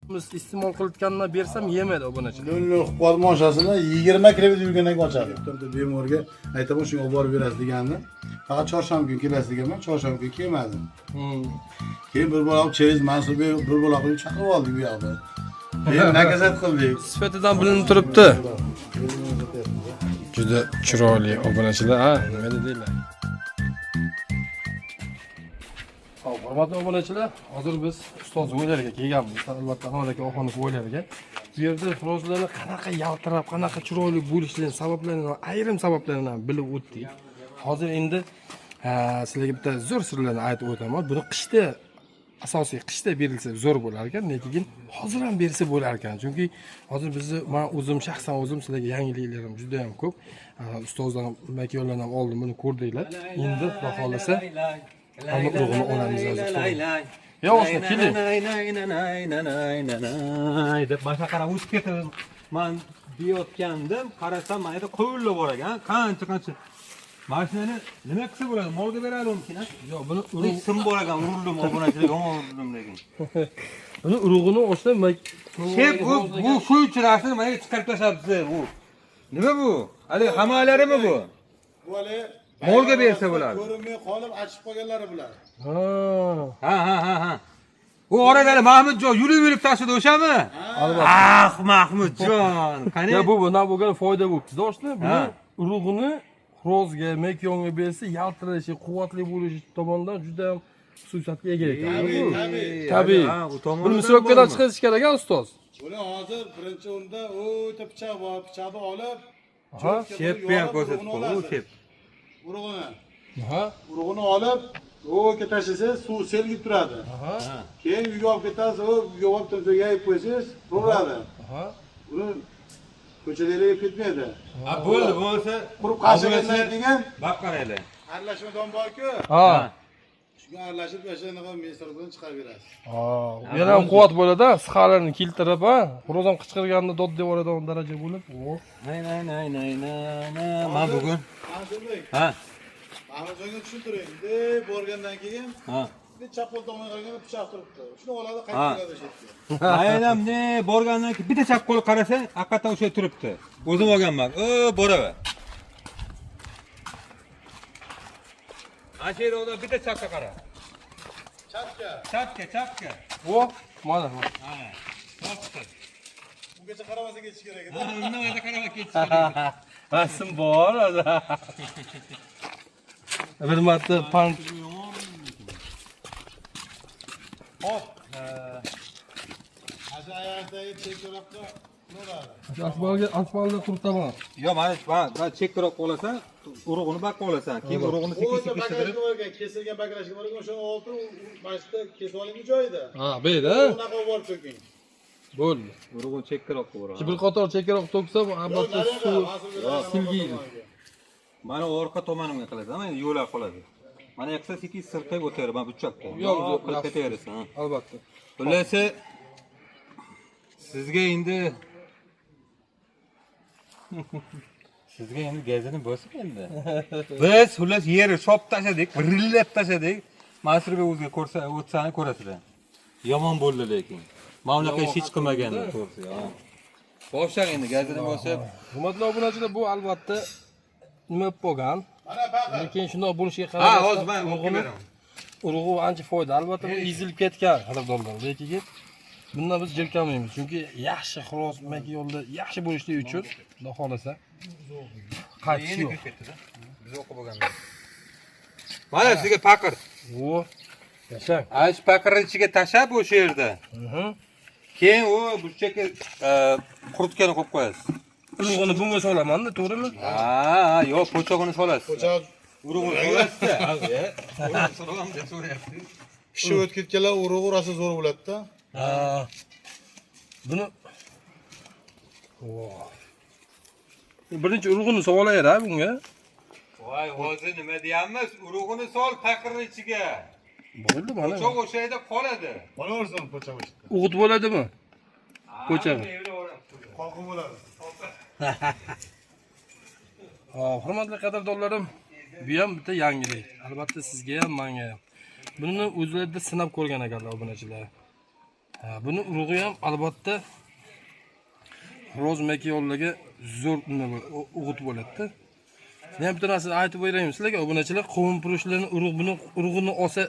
Biz iste'mol qilayotgandan bersam yemaydi obunachilar. Lo'l lo'l qilib qolib moshasini 20 kilometr yurgandan keyin ochadi. Bitta bemorga aytaman, shunga olib borib berasiz deganini. Faqat chorshanba kuni kelasiz deganman, chorshanba kuni kelmadi. Keyin bir bola через Mansurbek bir bola qilib chaqirib oldik bu yoqda. Keyin nakazat qildik. Sifatidan bilinib turibdi. Juda chiroyli obunachilar, ha, nima deydilar? Hop, hurmatli obunachilar, hozir biz ustoz o'ylarga kelganmiz. Albatta, Anvar aka Oxunov o'ylarga. Bu yerda xo'rozlarni qanaqa yaltirab, qanaqa chiroyli bo'lishlari sabablarini, ayrim sabablarini ham bilib o'tdik. Hozir endi sizlarga bitta zo'r sirlarni aytib o'taman. Buni qishda, asosiy qishda berilsa zo'r bo'lar ekan, lekin hozir ham bersa bo'lar ekan. Chunki hozir bizni, man o'zim shaxsan o'zim sizlarga yangiliklarim juda ham ko'p. Ustozdan makiyonlardan ham oldin buni ko'rdinglar. Endi Xudo xohlasa hamma urug'ini olamiz hozir. Yo'q, keling. Deb mana shunaqa qarab o'tib ketdim. Man deyotgandim, qarasam mana yerda qo'ylar bor ekan, qancha qancha. Mashinani nima qilsa bo'ladi? Molga berarmikin? Yo'q, buni Urug' sim bor ekan, urildim, obunachilar, yomon urildim lekin. Buni urug'ini ochsa Shep, bu shuncha narsani mana yerga chiqarib tashlabsiz bu. Nima bu? Hali hamalarimi bu? Bu hali Molga bersa bo'ladi. Ko'rinmay qolib achib qolganlari bular. Ha. Ha ha ha ha. Bu orada hali Mahmudjon yulib yulib tashladi o'shami? Albatta. Ah, Mahmudjon, qani? Ya bu bundan bo'lgan foyda bo'libdi. Do'stlar, buni Ha. urug'ini xo'rozga, mekyonga bersa yaltirashi, quvvatli bo'lishi tomonidan juda ham xususiyatga ega ekan. Tabiiy, Bu. tabiiy. Tabiiy. Ha, u tomonidan Buni misrobkadan bormi? chiqarish kerak a ustoz. Buni hozir birinchi o'rinda o'ta pichoq bor, pichoqni olib, Aha. Shepni ham ko'rsatib qo'y, u shep. Urug'ini. Aha. Urug'ini olib, o'ga tashlasangiz suv selgib turadi. Aha. Keyin uyga olib ketasiz, u uyga olib turib yayib qo'ysangiz, quradi. Aha. Uni ko'chalarga ketmaydi. Ha, bo'ldi, bo'lmasa Qurib qashigandan keyin baq qaranglar. aralashma don bor-ku. Ha. Shunga aralashib o'shanaqa mesor bilan chiqarib berasiz. Ha, yana ham quvvat bo'ladi, sixalarni keltirib, ha. Xo'roz ham qichqirganda dod deb yuboradigan daraja bo'lib. O. Nay nay nay nay nay nay. Man bugun Mansurbek, ha, Mahmudjonga tushuntiring. Deb borgandan keyin ha. bir chap qo'l tomonga qaraganda pichoq turibdi. Shuni oladi, Ha. qaytib keladi o'sha yerga. Aynan ne borgandan keyin bitta chap qo'l qarasang, haqiqatan o'sha turibdi. O'zim olganman. O, boraver. Ana shu yerda bitta chapga qara. Chapga. Chapga, chapga. O, mana. Ha. Topdi. Ungacha qaramasa ketish kerak edi. Ha, undan o'zi qarama ketish kerak. Rasm bor o'zi. Bir marta pan Hop. Ana shu oyog'idagi chekkaroqqa bo'ladi. asfaltga asfaltda quritaman. Yo, mana mana chekkaroq olasan, urug'ini baqqa olasan. Keyin urug'ini sekin O'ta sekin baklashka shidirib. bor ekan, kesilgan baklashka bor ekan, o'shani olib turib, mana shu yerda kesib oling joyida. Ha, bu yerda. Unaqa olib borib to'king. Bo'ldi. Urug'ini chekkaroq qilib Bir qator chekkaroq to'ksa, albatta suv silgiydi. Mana orqa tomonimga qiladi, mana yo'lak qoladi. Mana yoqsa sekin sirqib o'tadi, mana bu chapga. Yo'q, Yo'q, qilib ketaverasan. Ha. Albatta. Xullas, sizga endi gazini bosib endi. Biz xullas yerni chopib tashladik, rillab tashladik. Mansurbek o'ziga ko'rsa, o'tsani ko'rasizlar. Yomon bo'ldi lekin. Mana bunaqa ish hech qilmagandim, to'g'risi. Ha. Boshlang endi gazini bosib. Hurmatli obunachilar, bu albatta nima bo'lib qolgan. Mana paqir. Lekin shundoq bo'lishiga Ha, qaramasdan hozir men o'qib urug'ini beraman. urug'i ancha foyda. Albatta bu ezilib ketgan qadrdonlar. Lekin bundan biz jirkanmaymiz. Chunki yaxshi xo'roz yo'lda yaxshi bo'lishligi uchun, Xudo xohlasa, qaytish Endi yo'q. kirib ketdi-da. Biz o'qib bo'lganmiz. Mana sizga paqir. O, yashang. Ana shu paqirni ichiga tashlab o'sha yerda. Keyin u burchakka quritgani qo'yib qo'yasiz. Urug'ini bunga solaman-da, to'g'rimi? Ha, ha, yo'q, po'chog'ini solasiz. Po'choq Urug'ini solasiz-da. Ha, urug'ini solaman deb so'rayapsiz. pishib o'tib ketganlar urug'i rosa zo'r bo'ladi-da. Ha. Buni Vo. Birinchi urug'ini solaver ha bunga. Voy, hozir nima deyapmiz? Urug'ini sol paqirni ichiga. Bo'ldi mana. Po'choq o'sha yerda qoladi. Olaversin po'choq o'sha. O'g'it bo'ladimi? Po'chog'i. Qoqib bo'ladi. Ha, hurmatli qadrdonlarim, bu ham bitta yangilik. Albatta sizga ham, menga ham. Buni o'zlarida sinab ko'rgan ekanlar obunachilar. Buni urug'i ham albatta xo'roz makiyolligi zo'r o'g'it bo'ladi-da. Yana bitta narsani aytib beraymi sizlarga, obunachilar, qovun purishlarni urug'ini olsa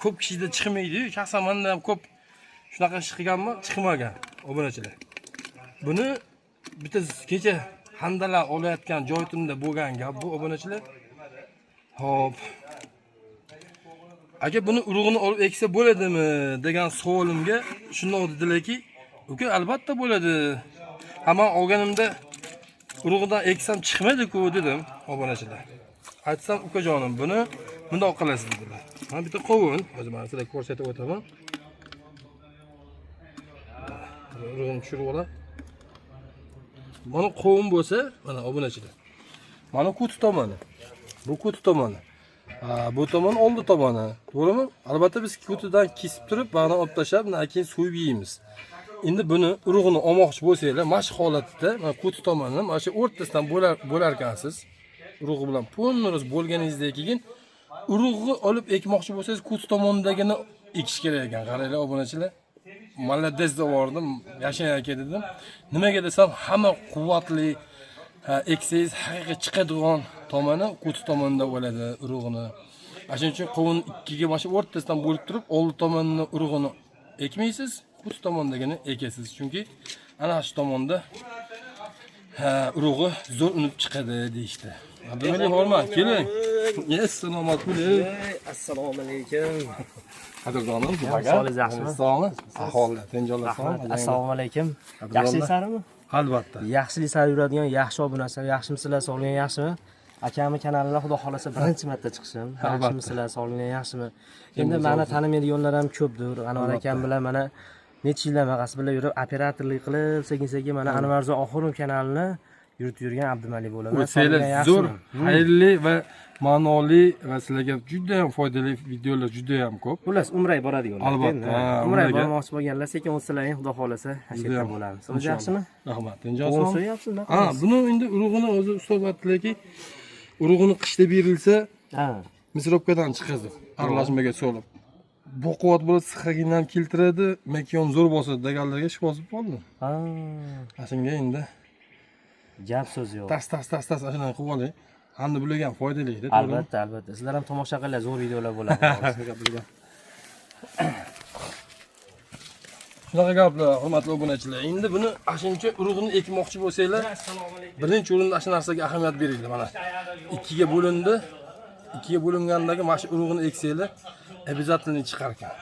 ko'p kishida chiqmaydi-yu. Shaxsan menda ham ko'p shunaqa ish qilganman, chiqmagan obunachilar. Buni bitta kecha handalar olayotgan joyimda bo'lgan gap bu obunachilar. Xo'p. Aka buni urug'ini olib eksa bo'ladimi degan savolimga shundoq dedilarki, uka albatta bo'ladi. Ha, men olganimda urug'idan eksam chiqmadi-ku dedim obunachilar. Aytsam, ukajonim buni bundoq qilasiz dedilar. Mana bitta qovun, hozir mana sizlarga ko'rsatib o'taman. Urug'ini tushirib olay. Mana qovun bo'lsa, mana obunachilar. Mana kuti tomoni. Bu kuti tomoni. Bu tomon oldi tomoni. To'g'rimi? Albatta biz kutidan kesib turib, bag'dan olib tashlab, undan keyin so'yib yeymiz. Endi buni urug'ini olmoqchi bo'lsanglar, mana shu holatda, mana kuti tomonini mana shu o'rtasidan bo'lar ekansiz. Urug'i bilan polniroz bo'lganingizdan keyin urug'ni olib ekmoqchi bo'lsangiz, kuti tomonidagini ekish kerak ekan. Qaranglar obunachilar. Malades deb yubordim, yashang aka dedim. Nimaga desam, hamma quvvatli eksangiz haqiqiy chiqadigan tomoni kuti tomonida bo'ladi urug'ini. Shuning uchun qovun ikkiga mana shu o'rtasidan bo'lib turib, oldi tomonini urug'ini ekmaysiz, kuti tomondagini ekasiz. Chunki ana shu tomonda urug'i zo'r unib chiqadi deyishdi. Abdumalik hormat, keling. Assalomu alaykum. Assalomu alaykum. Qadrdonim, Sog'ligingiz yaxshimi? Sog'mi? Ahvollar, tinchliklar, Rahmat. Assalomu alaykum. Yaxshiliklarmi? Albatta. Yaxshilik sari yuradigan yaxshi obunachilar, yaxshimisizlar, sog'lig'ingiz yaxshimi? Akamni kanalida xudo xolasa birinchi marta chiqishim. Yaxshimisizlar, sog'lig'ingiz yaxshimi? Endi meni tanimaydiganlar ham ko'pdir. Anvar akam bilan mana necha yildan bag'asi bilan yurib, operatorlik qilib, sekin-sekin mana Anvarjon Oxunov kanalini yuritib yurgan Abdumalik bo'laman. O'tsanglar zo'r, xayrli va ma'noli va sizlarga juda ham foydali videolar juda ham ko'p. Xullas, umray boradiganlar. Albatta, umray bormoqchi bo'lganlar sekin o'tsalar, xudo xolasa, shu yerda bo'lamiz. O'zi yaxshimi? Rahmat. Tinchlikmi? So'yapsizmi? Ha, buni endi urug'ini o'zi ustoz aytdilarki, urug'ini qishda berilsa, misrobkadan chiqadi, aralashmaga solib. Bu quvvat bo'ladi, sixagini ham keltiradi, makiyon zo'r bosadi deganlarga ish bosib qoldi. Ha. Shunga endi gap so'z yo'q. Tas shunday qilib oling. Hamda bularga ham foydali-da, to'g'rimi? Albatta, albatta. Sizlar ham tomosha qilinglar, zo'r videolar bo'ladi. Shunaqa gaplar, hurmatli obunachilar. Endi buni ashuncha urug'ini ekmoqchi bo'lsanglar, birinchi o'rinda shu narsaga ahamiyat beringlar mana. Ikkiga bo'lindi. Ikkiga bo'lingandagi mana shu urug'ini eksanglar, обязательно chiqar ekan.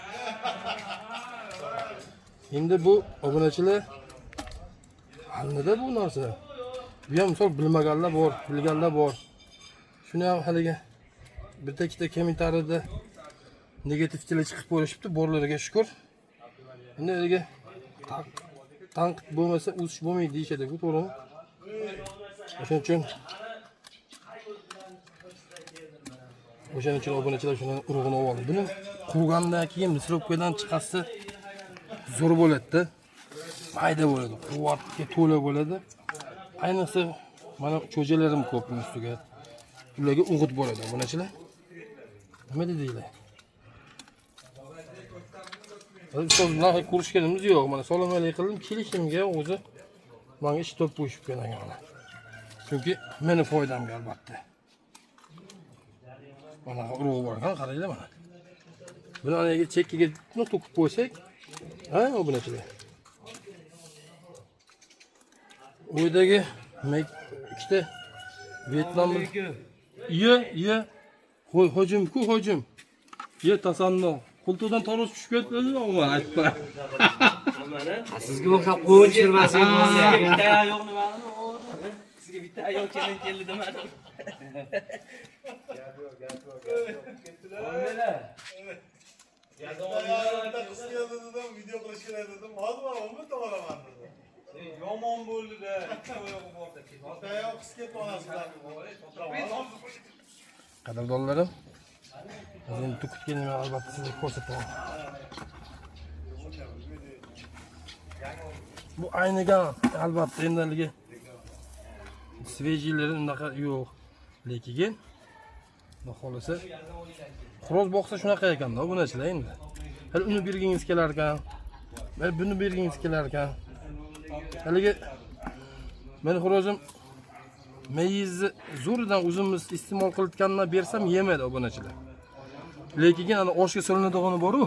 Endi bu obunachilar qanday bu narsa? Bu ham misol bilmaganlar bor, bilganlar bor. Shuni ham haligi bitta ikkita kommentariyada negativchilar chiqib ko'rishibdi, borlariga shukr. Endi haligi tanqid bo'lmasa o'sish bo'lmaydi deyishadi, bu to'g'rimi? O'shaning uchun obunachilar shuni urug'ini oldi. Buni qurgandan keyin misrobkadan chiqasi zo'r bo'ladi-da. Mayda bo'ladi, quvvatga to'la bo'ladi. Ayniqsa mana cho'jalarim ko'p buning ustiga. Ularga o'g'it bo'ladi obunachilar. Nima dedinglar? Ustoz bilan ko'rishganimiz yo'q. Mana salom-alik qildim, kelishimga o'zi menga ish topib qo'yishib kelgan mana. Chunki meni foydamga albatta. Mana urug'i bor ekan, qaranglar mana. Buni anaga chekkaga to'kib qo'ysak, ha, obunachilar. Uydagi ikkita Vyetnam ye hojim-ku hojim. Ye tasanno. Qo'ltiqdan taroz tushib ketdi, umuman aytib qo'y. Sizga o'xshab qo'yib tushirmasak bo'ladi. Bitta yo'q nimani? Sizga bitta ayol kelin keldi demadim. Qiz keldi dedim, video qilish kerak dedim. Hozir mana 11 ta olaman dedim. Yomon bo'ldi-da. Ikki oyog'i bor deb. Otayoq qiz ketdi onasi bilan. Qadrdonlarim, hozir endi to'kib kelmayman, albatta sizga ko'rsataman. Bu aynigan albatta endi haligi svejiylari unaqa yo'q. Lekin xudo xolasa xo'roz boqsa shunaqa ekanda obunachilar endi. Hali uni bergingiz kelar ekan. Bir buni bergingiz kelar ekan. Haligi meni xo'rozim mayizni zo'ridan o'zimiz iste'mol qilayotgandan bersam yemaydi obunachilar. Lekin ana oshga solinadigani bor-u.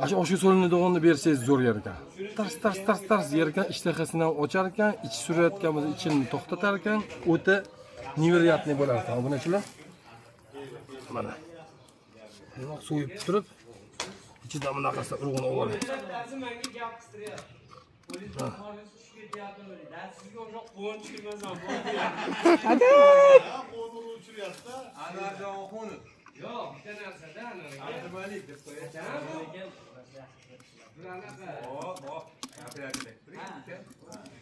Shu oshga solinadigani bersangiz zo'r yer ekan. Tars tars tars tars yer ekan, ishtahasini ham ochar ekan, ichi surayotgan bo'lsa ichini to'xtatar ekan, o'ta невероятный bo'lar ekan obunachilar. Mana. Bundoq so'yib turib, ichidan bunaqasida urug'ini olib oladi. Bittasi menga gap qistiryapti. Polisdan tushib ketyapti. Sizga o'sha quvonch kirmasam bo'ldi. Anvarjon Oxunov. Yo'q, bitta narsada Abdumalik deb qo'yadi. Bir anaqa Hop, hop. Gapiradilar.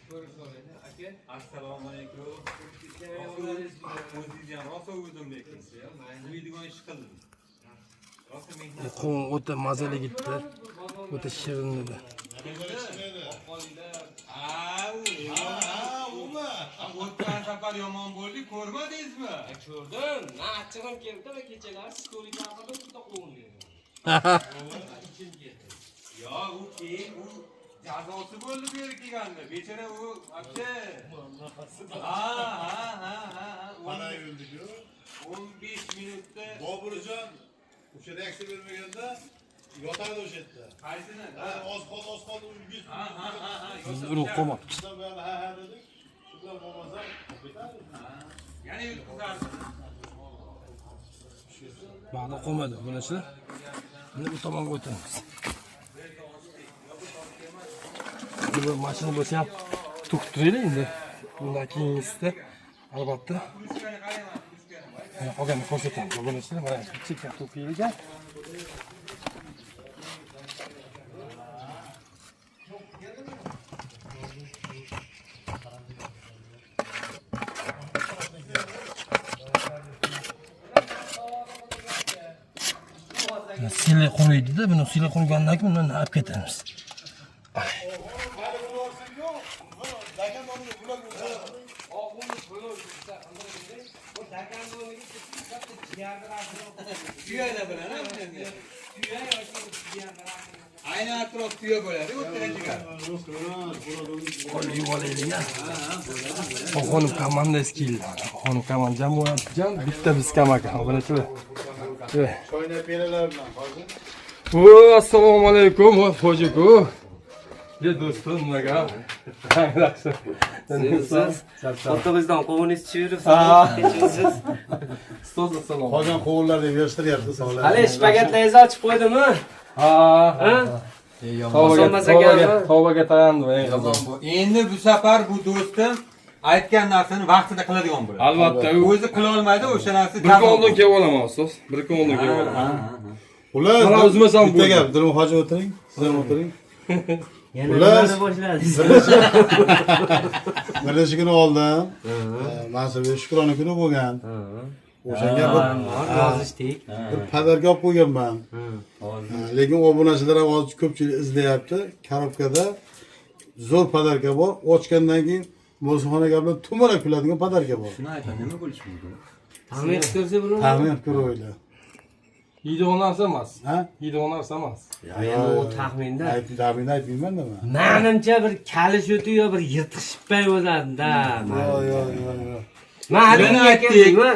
ko'rishib aka. Assalomu alaykum. O'zingiz ham rosa o'zim lekin. Uydigan ish qildim. Rosa mehnat. Qovun o'ta mazali ketdi. O'ta shirin edi. Ha, u. Ha, umi. O'tgan safar yomon bo'ldi, ko'rmadingizmi? Ko'rdim. Men achchig'im keldi va kechalari storiy gapirdim, bitta qovun berdim. Ichim ketdi. Yo, u keyin u jazosi bo'ldi bu yerga kelganda. Bechora u вообще. Ha, ha, ha, ha. Mana yurdik-ku. 15 minutda Boburjon o'sha reaksiya bermaganda yotardi o'sha yerda. qaysini? Ha, oz qoldi, oz qoldi, uyga. Ha, ha, ha, ha. Bizda urug' qolmabdi. Shundan buyon ha ha dedik. Shu bilan bo'lmasa ketardi. Yana yutqizardi. Bag'da qolmadi obunachilar. Endi bu tomonga o'tamiz. Bu mashina bo'lsa ham to'kib turaylik endi. Bundan keyingisida albatta qolganini ko'rsatamiz. Obunachilar, mana chekka to'kilgan. Sili quriydi-da, buni sili qurigandan keyin bundan olib ketamiz. Hali ularsin yo'q. Dagan o'rniga bular o'zi. Bu dakanni o'rniga katta jigarni rasmini Tuyalar bilan, ha, endi. Tuya yoki jigarni rasmini. Aynan atrof tuya bo'ladi, o'ttira jigar. Qo'l yuvib olaylik. Oxunov komandasi keldi. Oxunov komanda jamoat jam bitta biz kam ekan, obunachilar. Choyna peralar bilan hozir. O, assalomu alaykum, hojiku. Ya do'stim, nima gap? Yaxshi. Siz Otog'izdan qovuningiz tushib yuribsiz. Kechirsiz. Ustoz assalomu. Qolgan qovunlar deb yig'ishtiryapti savollar. Hali shpagatlaringizni ochib qo'ydimi? Ha. Ha? Tavbaga, Ekanmi? tavbaga tayandim eng qizig'i. Endi bu safar bu do'stim aytgan narsani vaqtida qiladigan bo'ladi. Albatta, u O'zi qila olmaydi, o'sha narsa bir kun oldin kelib olaman ustoz. Bir kun oldin kelib olaman. Xullas, Mana o'zimiz ham bitta bo'ldi. gap, Dilim hoji o'tiring, siz ham o'tiring. Yana Xullas. nimani boshladingiz? Birinchi kuni oldim. Mansurbek Shukrona kuni bo'lgan. O'shanga bir Yozishdik. bir padarga olib qo'yganman. Lekin obunachilar ham hozir ko'pchilik izlayapti. Korobkada zo'r padarka bor. Ochgandan keyin Bo'lsinxon aka bilan tumalak kuladigan padarka bor. Shuni aytaman, nima bo'lishi mumkin? Taxmin qilib ko'rsa bo'ladi. Taxmin qilib ko'ringlar. Yeydigan narsa emas. Ha? Yeydigan narsa emas. Endi u taxminda. Ayt, taxminni aytmayman-da men. Menimcha bir kalish o'ti yo bir yirtiq shippak bo'ladi-da. Yo'q, yo'q, yo'q, yo'q. Men haligi Buni aytdik. aytdikmi?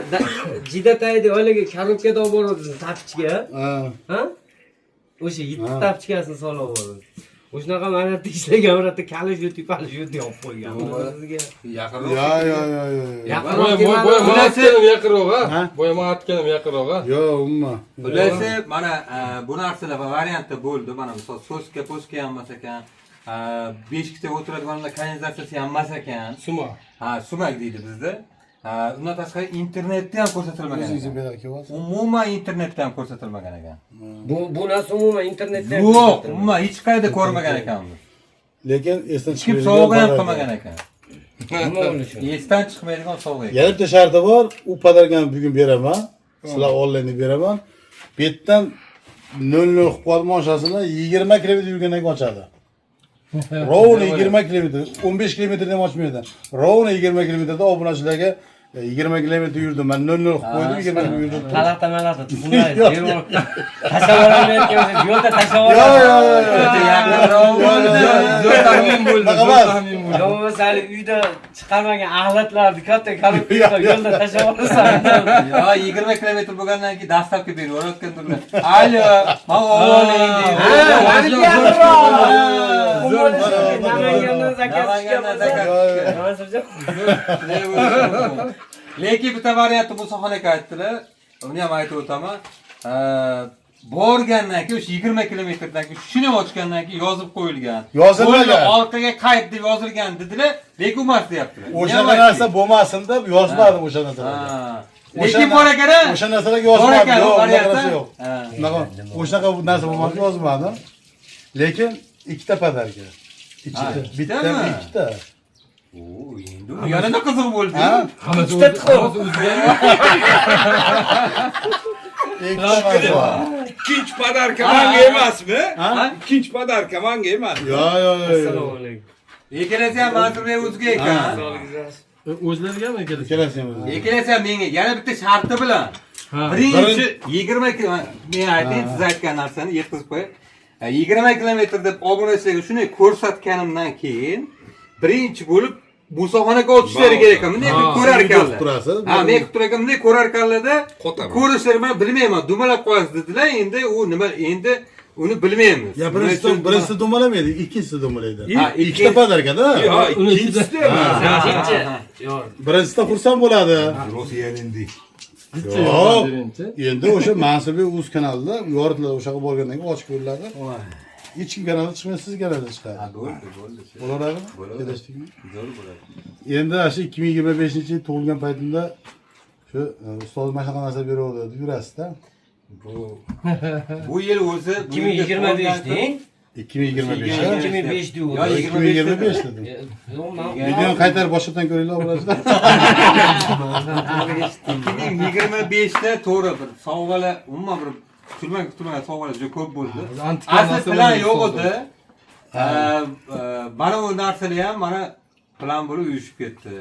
Jidataydi haligi korobkada olib boradi tapchiga. Ha. Ha? O'sha yetti tapchikasini solib olib. O'shanaqa mana yerda ishlagan bir yerda kalish o'ti, palish o'ti olib qo'ygan. Sizga Yaqinroq. Yo'q, yo'q, yo'q, yo'q. yaqinroq Boya boya kelmadi. man aytganim yaqinroq Ha? ha. Boya man aytganim yaqinroq ha. Yo'q, umuman. Xullas, mana bu narsalar va variantda bo'ldi. Mana misol soska, poska ham emas ekan. 5 kita o'tiradiganlar kanalizatsiyasi ham emas ekan. Suma. Ha, sumak deydi bizda. Undan tashqari internetda ham ko'rsatilmagan O'zingiz ekan. berib kelyapsiz. Umuman internetda ham ko'rsatilmagan ekan. Bu narsa umuman internetda ham Yo'q, ko'rsatilmagan. umuman hech qayerda ko'rmagan ekanmiz. Lekin esdan Hech kim chiqmaydigan sovg'a ham padarka. qilmagan ekan. Nima bo'lishi? Esdan chiqmaydigan sovg'a ekan. Yana bitta sharti bor, u padarkani bugun beraman. Sizlar onlaynda beraman. Bu yerdan 00 qilib qolib mashinasini 20 kilometr yurgandan keyin ochadi. Ровно 20 kilometr, 15 kilometrdan ham ochmaydi. Ровно 20 kilometrda obunachilarga 20 kilometr yurdim. Men 0-0 qilib qo'ydim, 20 kilometr yurdim. Talata malata bunday tashlab yubormayotgan yo'lda tashlab Yo yo O'ta yo. yaqinroq bo'ldi. Zo'r taxmin bo'ldi. Bunaqa Zo'r emas. taxmin bo'ldi. Yo bo'lmasa hali uyda chiqarmagan axlatlarni katta korobka yo'lda tashlab yuborasan. Yo, 20 kilometr bo'lgandan keyin dastlabki berib yuborayotgandirlar. Alo, men ovoling deydi. Ha, maniki yaqinroq. Zo'r, Namangandan zakaz tushgan Namangandan bo'lsa. zakaz tushgan. Lekin bitta varianti Musaxon aka aytdilar. Uni ham aytib o'taman. Borgandan keyin o'sha 20 kilometrdan keyin shuni ochgandan keyin yozib qo'yilgan. Yozilmagan. Bo'ldi, orqaga qayt deb yozilgan dedilar, lekin emas deyaptilar. O'sha narsa bo'lmasin deb yozmadim o'sha narsalarga. Ha. Lekin bor ekan-a? O'sha narsalarga Bor yozmadim. ekan, Yo'q, unaqa variantda. narsa yo'q. Ha. Unaqa o'shanaqa narsa bo'lmasin yozmadim. Lekin ikkita padarka. Ichida Ha, bitta, ikkitami? ikkita. Oo, endi u yanada qiziq bo'ldi. Ha? Hammasi o'ziga. Ikkita narsa bor. Ikkinchi podarka manga emasmi? Ha? Ikkinchi podarka manga emas. Yo yo yo. Assalomu alaykum. Ikkalasi ham Mansurbek o'ziga ekan. O'zlarigami ikkalasi? Ikkalasi ham o'zi. Ikkalasi ham menga yana bitta sharti bilan. Ha. Birinchi 20 km men aytayim, siz aytgan narsani yetkazib qo'yay. 20 kilometr deb obunachilarga shuni ko'rsatganimdan keyin birinchi bo'lib Musaxonaga otishlari kerak ekan. Bunday qilib ko'rar ekanlar. Turasiz. Ha, men qilib turar ekan, bunday ko'rar ekanlarda Qotaman. ko'rishlari man bilmayman, dumalab qo'yasiz dedilar. Endi u nima, endi uni bilmaymiz. Ya birinchisi birinchisi dumalamaydi, ikkinchisi dumalaydi. Ha, Ikkita padarkada. Yo, ikkinchisi emas. Ikkinchi. Yo'q. Birinchisida xursand bo'ladi. Rossiyaning. Yo'q. Birinchi. Endi o'sha Mansurbek o'z kanalida yoritiladi, o'sha yoqqa borgandan keyin ochiq ko'riladi. Hech kim kanalda chiqmaydi, siz kanalda chiqadi. Bo'ldi, bo'ldi. Bo'laveradimi? Kelishdikmi? Zo'r bo'ladi. Endi shu 2025-yil tug'ilgan paytimda shu ustoz mana shunaqa narsa beruvdi deb yurasizda. Bu yil o'zi 2025 deng. 2025. 2005 Yo, deydi. 2025 dedim. Yo'q, men Videoni qaytarib boshqatdan ko'ringlar obunachilar. 2025 da to'g'ri bir sovg'alar, umuman bir kutilmagan kutilmagan sovg'alar juda ko'p bo'ldi. Antika Asli narsa plan bo'ldi, yo'q ustoz. edi. Mana bu narsalar ham mana plan bo'lib uyushib ketdi.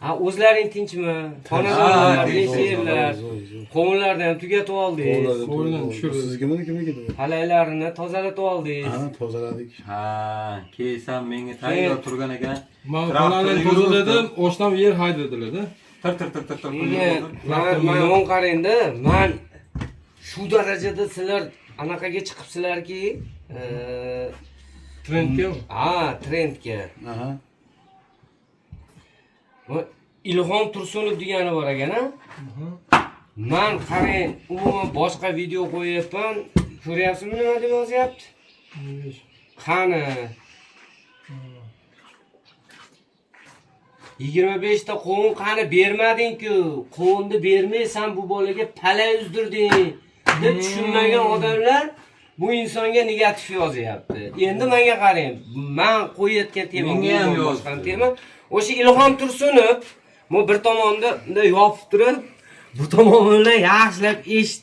Ha, o'zlaring tinchmi? Xonadonlar, Ha, tinch. yerlar, qovunlarni ham tugatib oldingiz. Qo'ldan tushirdi. Siznikimi, kimniki? Palaylarini tozalatib oldingiz. Ha, tozaladik. Ha, kelsam menga tayyor turgan ekan. Man Traktorda xonani yurib tozaladim, oshnam yer haydadilar-da. Tir tir tir tir tir. Keyin man o'n qarangda, man shu darajada sizlar anaqaga chiqibsizlarki, Trendga. ha, trendga. Aha. Bu Ilhom Tursunov degani bor ekan, a? Man qarang, umuman boshqa video qo'yyapman. Ko'ryapsizmi nima deb yozyapti? Qani? 25 ta qovun qani bermading-ku. Qovunni bermaysan bu bolaga palay uzdirding deb tushunmagan odamlar bu insonga negativ yozyapti. Endi menga qarang, men qo'yayotgan tema Menga ham umuman yozdi. boshqa tema. O'sha Ilhom Tursunov bu bir tomonda bunday yopib turib, bu tomonini yaxshilab eshit.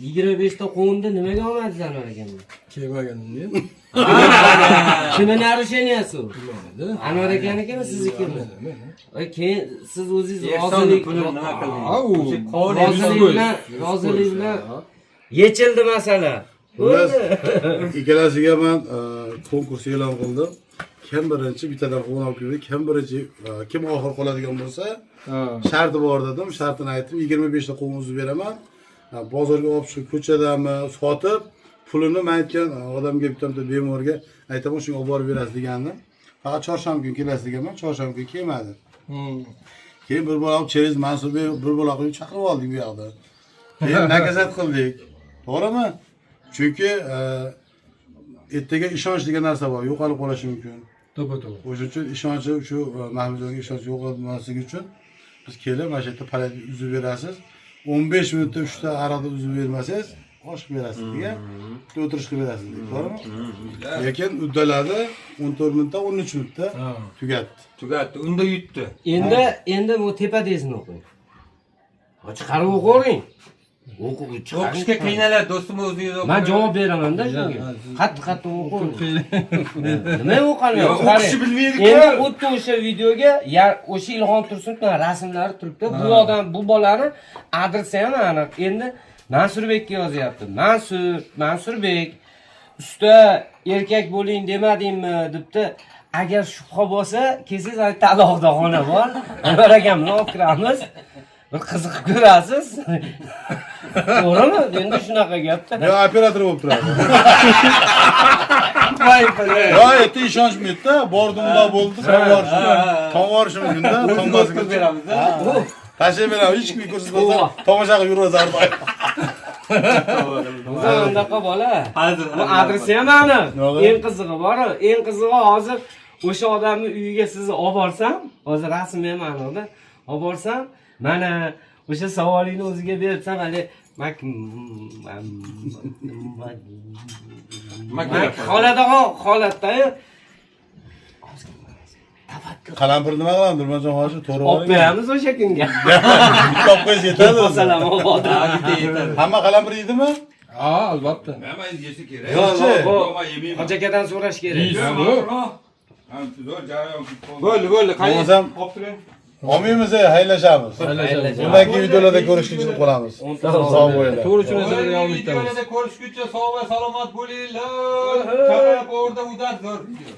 25 ta qovunni nimaga olmadingiz Anvar akam? Kelmagan deb. Kimni нарушение si u? Bilmadim. Anvar akanikimi, siznikimi? Oy, keyin siz o'zingiz Ehsonni rozilik pulini nima qildingiz? Ha, u O'sha qovun rozilik bilan rozilik bilan yechildi masala. Xullas, ikkalasiga man konkurs e'lon qildim. Kim birinchi bittadan qovun olib keldi, kim birinchi kim oxir qoladigan bo'lsa, Ha. sharti bor dedim, shartini aytdim. 25 ta qovun uzib beraman. Ha, bozorga olib chiqib ko'chadami sotib, pulini men aytgan odamga bitta bitta bemorga aytaman, shunga olib borib berasiz degandim. Faqat chorshanba kuni kelasiz deganman, chorshanba kuni kelmadi. Keyin bir bola olib через Mansurbek bir bola qilib chaqirib oldik bu yoqda. Keyin nakazat qildik. To'g'rimi? Chunki ertaga ishonch degan narsa bor, yo'qolib qolishi mumkin. To'ppa-to'g'ri. O'sha uchun ishonchi shu Mahmudjonga ishonch yo'qolmasligi uchun biz kelib mana shu yerda palat uzib berasiz. 15 minutda 3 ta arada uzib bermasangiz, osh qilib berasiz degan, bitta o'tirish qilib berasiz dedik, to'g'rimi? Lekin uddaladi 14 minutda, 13 minutda tugatdi. Tugatdi, unda yutdi. Endi bu tepa tezini o'qing. Ha, chiqarib o'qivering. O'qishga qiynaladi do'stim, o'zingiz o'qing. Man javob beraman-da shunga. Qattiq qattiq o'qing. Nima o'qilmayapti? O'qishni bilmaydi-ku. Endi xuddi o'sha videoga o'sha Ilhom Tursunovning rasmlari turibdi. Bu odam, bu bolani adresi ham aniq. Endi Mansurbekka yozyapti. Mansur, Mansurbek, usta erkak bo'ling demadingmi debdi. Agar shubha bo'lsa, kelsangiz ana bitta alohida xona bor. Anvar akam bilan olib kiramiz. Bir qiziqib ko'rasiz. To'g'rimi? Endi shunaqa gapda. Yo, operator bo'lib turadi. Yo, erta ishonchmaydi-da, bordim undoq bo'ldi, tom yorishi mumkin-da, tom O'tkazib beramiz-da. Tashlab beramiz, hech kimga ko'rsatmasdan tomosha qilib yuraveradi doim. O'zi undaqa bola. Hazil. Bu adresi ham aniq. Nima? Eng qizig'i bor, eng qizig'i hozir o'sha odamni uyiga sizni olib borsam, hozir rasmi ham aniqda. Olib borsam, mana o'sha savolingni o'ziga bersam, hali mak mak holatda holatda Qalampir nima qilamiz, Nurmanjon hoji, to'g'ri olib qo'yamiz o'sha kunga. Bitta olib qo'ysa yetadi. Masalan, obod. Hamma qalampir yeydimi? Ha, albatta. Nima yesa kerak? Yo'qchi. Bu Man yemayman. Hoji akadan so'rash kerak. Zo'r jarayon. Bo'ldi, bo'ldi. Qani? Bo'lmasam Olib turing. olmaymiz, xayrlashamiz. Bundan keyin videolarda ko'rishguncha qolamiz. Sog' bo'linglar. To'g'ri tushunasizlar degan umiddamiz. Videolarda ko'rishguncha sog' va salomat bo'linglar. Chaqaloq o'rda udar zo'r video.